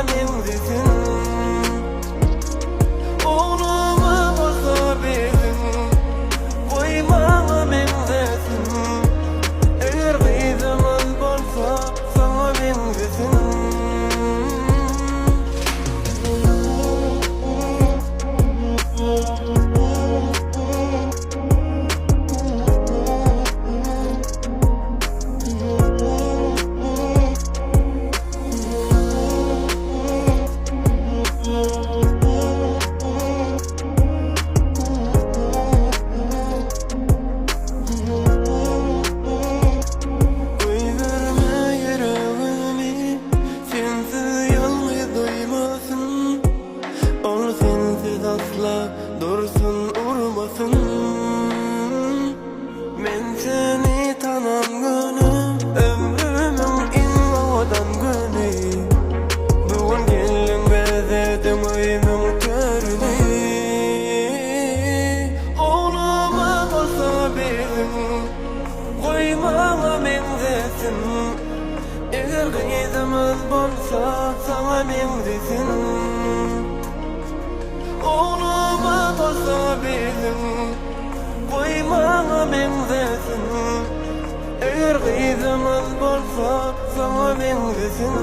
meňzesin. Ogluma bolsa biziň, goý maňa meňzesin. Eger gyzymyz bolsa, saňa meňzesin. Goýberme ýüregimi, sensiz ýalňyz duýmasyn. Ol sensiz asla dursun urmasyn. Men seni tanan günüm, ömrümiň iň owadan güni. Bu gün geldiň bezediň öýümiň törüni. Ogluma bolsa biziň, goý maňa meňzesin. Eger gyzymyz bolsa saňa meňzesin. Ogluma bolsa biziň, goý maňa meňzesin. Eger gyzymyz bolsa saňa meňzesin.